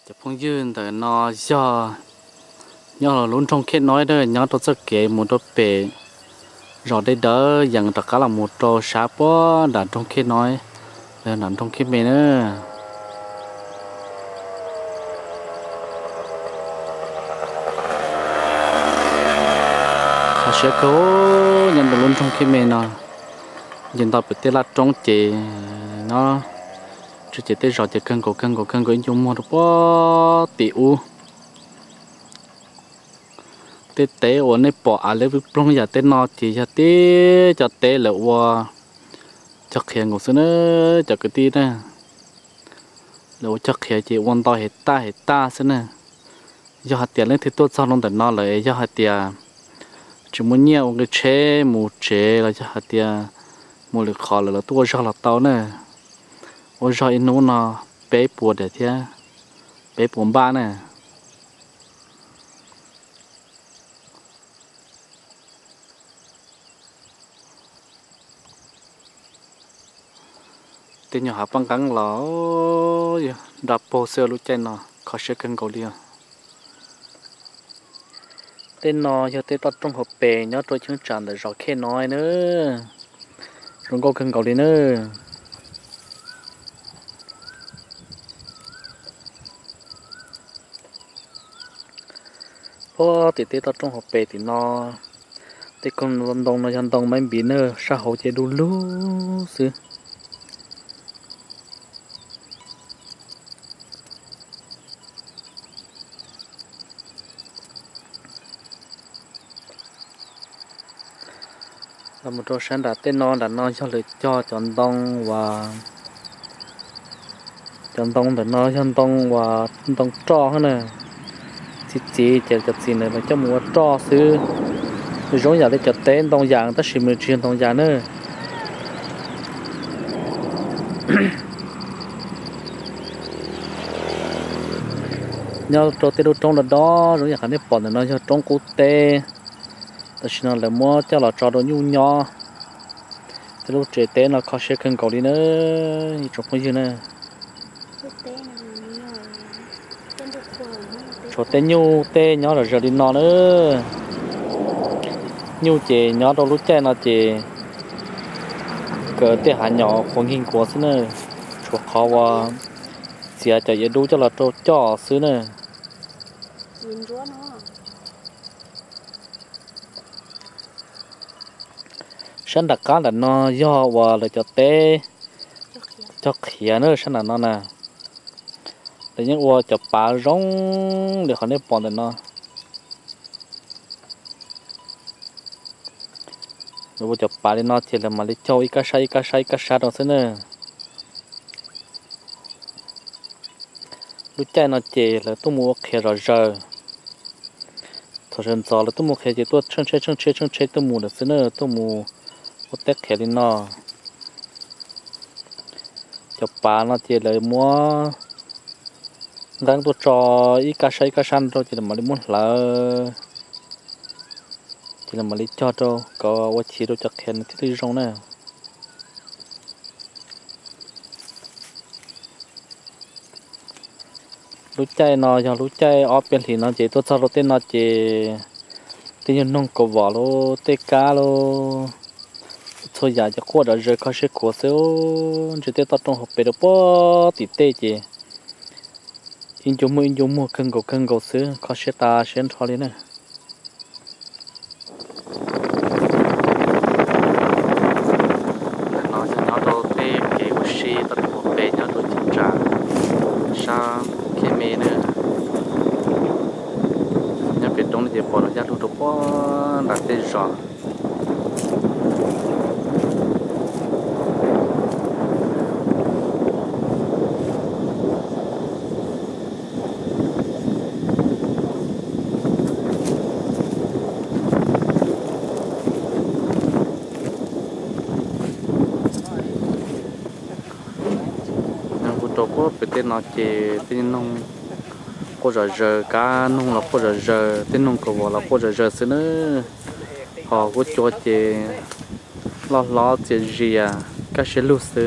Cov phooj ywg, ntawm no yog nyob lub nroog Khej Noib, nyob rau txoj kev mus rau pem zos Dej Dawb, yees rov qab los mus rau sab puag nram nroog Khej Noib, los nram nroog Khej Me na. Kho siab kawg, nyob rau lub nroog Khej Me no, nce nto pem tej laj roob ces nyob tsis ces tej zos ces kawg nkaus kawg nkaus kawg nkaus ib ncua muag rau puag tim ub. Tej teb uas nej pom av leb vwb ploog yam tej no ces yog tib cov teb lawv ua cog qhiav nkaus xwb na, cov kwv tij na. Lawv ua cog qhiav ces ua ntau hev tag hev tag xwb na. Yog hais tias leej twg tuaj txog rau ntawm no lawm, yog hais tias tsis muaj nyiaj ua nqi tsheb mus tsev los yog hais tias mus lwm qhov lawm, lawv tuaj ua zog los tau na. Ua zog ib hnub no peb puas diam thiab peb puas npaj na. Tej nyuag hav paj nqeeb los nra paug xwb lub caij no, kho siab kawg nkaus li os. Tej no yog tej toj roob hauv pes nyob rau cheeb tsam ntawm zos Khej Noib na. Zoo nkauj kawg nkaus li na. Puag tim tej toj roob hauv pes tim no, tej koog ntoo no yog ntoo maib npiv na, sab hauv ces du lug xwb. Los mus rau sab nram tej no, nram no yog lawv cog cov ntoo uas, cov ntoo ntawm no yog ntoo uas ntoo roj na. Txiv txiv ces cov txiv ntawd lawv coj mus ua roj xwb. Zoo yam li cov teb ntoo yas tab sis mas tsis yog ntoo yas na. Nyob rau tej lub roob do do zoo yam qhov nej pom ntawm no yog roob qub teb. Tam sim no lawv muab coj los tso rau nyuj nyob. Tej lub tsev teb no kho siab kawg nkaus li na, ib tsoom phooj ywg na. Tshuav tej nyuj tej nyob zom zaws li no na. Nyuj ces nyob rau lub caij no ces kawg tej hav nyom qhuav nkig nkuav xwb na. Tshuav qhov uas txiav cov iav dub coj los rau coj xwb na. Sab nram qab nram no yog uas lawv cov teb cog qhiav na, sab nram no na. Lawv yeej ua cov pav zoo li qhov nej pom ntawm no. Lawv ua cov pav li no ces lawv mam li cog ib kab sab ib kab sab ib kab sab rau xwb na. Lub caij no ces lawv tuaj mus ua qhiav zom zaws. Thaum sawv ntxov lawv tuaj mus qhiav ces tuaj tsheej tsheb tsheej tsheb tsheej tsheb tuaj mus lawm xwb na, tuaj mus ua teb qhiav li no. Cov pav no ces lawv muab nqeeb tuaj tso ib kab sab ib kab sab rau ces lawv mam li muab hlawv, ces lawv mam li cog rau kom ua chiv rau cov qhiav nws thiaj li zoo na. Lub caij no yog lub caij ob peb hlis no ces tuaj txog rau tej no ces tej nyuag noog kaus vom los tej kab los txhua yam ces quaj zom zaws kho siab khuav xwb. Ntsia tej toj roob hauv pes rau puag tim tej ces ib ncua muag ib ncua muag kawg nkaus kawg nkaus xwb, kho siab tas siab nrho li na. Ntawm no yog nyob rau tej kev ua si toj roob hauv pes nyob rau ceeb tsam sab Khej Me na. Nyob pem roob no ces pom rau yaj lug rau puag nram tej zos. Nyob kuv rau puag pem tej no ces tej noog quaj zom zaws, kab noog los quaj zom zaws, tej noog kaus vom los quaj zom zaws xwb na. Ho huab cua ces loj hlob txias zias kaj siab lug xwb.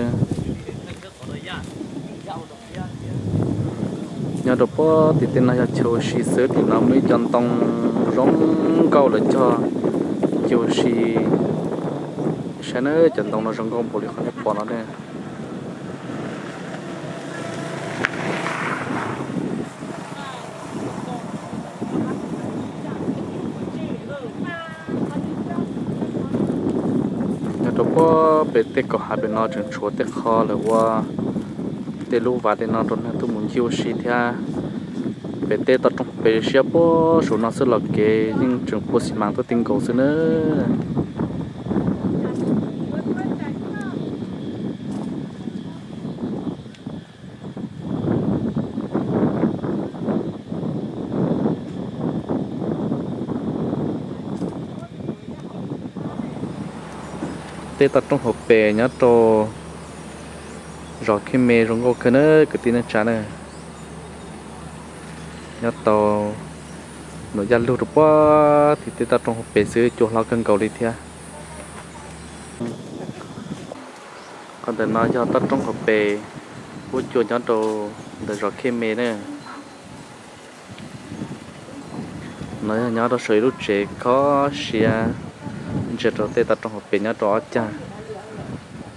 Nyob rau puag tim tej no yog chaw ua si xwb, tim no muaj ib co ntoo zoo nkauj lawv cog chaw ua si. Saib na, cov ntoo no zoo nkauj npaum li qhov nej pom no ne. Nyob rau puag pem tej kaum hav pem no tseem tshuav tej qho lawv ua tej lub vas tej no rau neeg tuaj mus ncig ua si thiab. Pem tej toj roob pem siab puag saum no xwb los kev yeej tseem pua xi mas tuaj ti nkaus xwb na. Tej toj roob hauv pes nyob rau zos Khej Me zoo nkauj kawg na kwv tij neej tsa na. Nyob tau num yaj lug rau puag tim tej toj roob hauv pes xwb, cua hlob kawg nkaus li thiab. Qhov ntawm no yog toj roob hauv pes, huab cua nyob rau ntawm zos Khej Me na. No yog nyob rau saum ib lub tsev kho siab ntsia rau tej toj roob hauv pes nyob rau ob cag.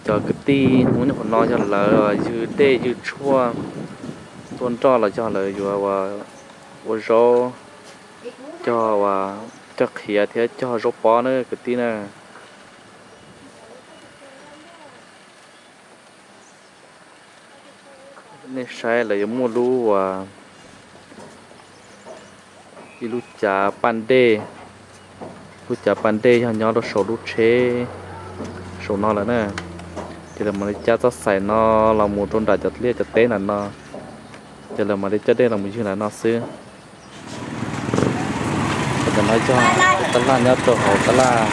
Cov kwv tij Hmoob nyob qhov no yog lawv ywg dej ywg tshuaj tuaj nroj los yog lawv yuav ua zaub cog, cog qhiav thiab cog zaub pob na kwv tij na. Nej saib lawv yuav muaj lub ua ib lub cav paj dej, lub cav paj dej yog nyob rau saum lub tsheb saum no lawm na. Ces lawv mam li cab txoj xaim no los mus rau nram cov liaj cov teb nram no, ces lawv mam li cab dej los mus ywg nram no xwb. Ntawm no yog tab laj nyob rau hauv tab laj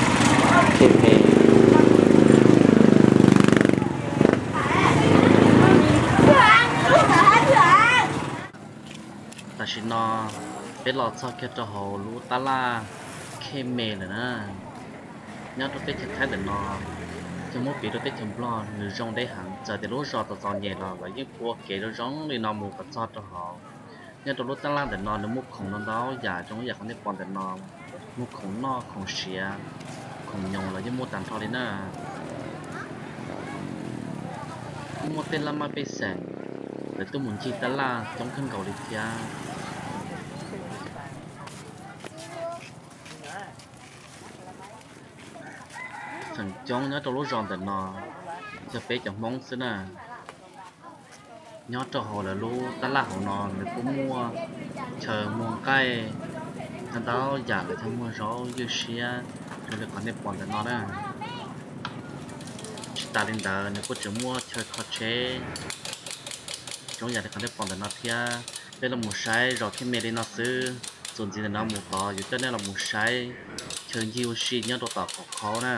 Khej Me. Tam sim no peb los txog kiag rau hauv lub tab laj Khej Me lawm na. Nyob rau teb chaws Thaib ntawm no, yog muab piv rau teb chaws Nplog nws zoo deb heev, txawm tias lub zos txom txom nyem los lawv yeej pua kev zoo zoo li no mus kom txog rau hauv. Nyob rau lub tab laj ntawm no nws muaj khoom ntau ntau yam zoo ib yam qhov nej pom ntawm no, muaj khoom noj khoom siav, khoom nyoos los yeej muaj tag nrho li na. Kuj muaj tej laj mab pej xeem lawv tuaj mus ncig tab laj coob kawg nkaus li thiab. Feem coob nyob rau lub zos ntawm no yog peb cov Hmoob xwb na. Nyob rau hauv lawv lub tab laj hauv no nws kuj muaj chaw muag nqaij, ntau ntau yam lawv cog muag zaub ywj siab zoo li qhov nej pom ntawm no na. Tsis tas li ntawd nws kuj tseem muaj chaw kho tsheb zoo yam li qhov nej pom ntawm no thiab. Peb los mus saib zos Khej Me li no xwb, txuas ntxiv ntawm no mus tod yuav coj nej los mus saib chaw ncig ua si nyob rau tom qhov qhaub na.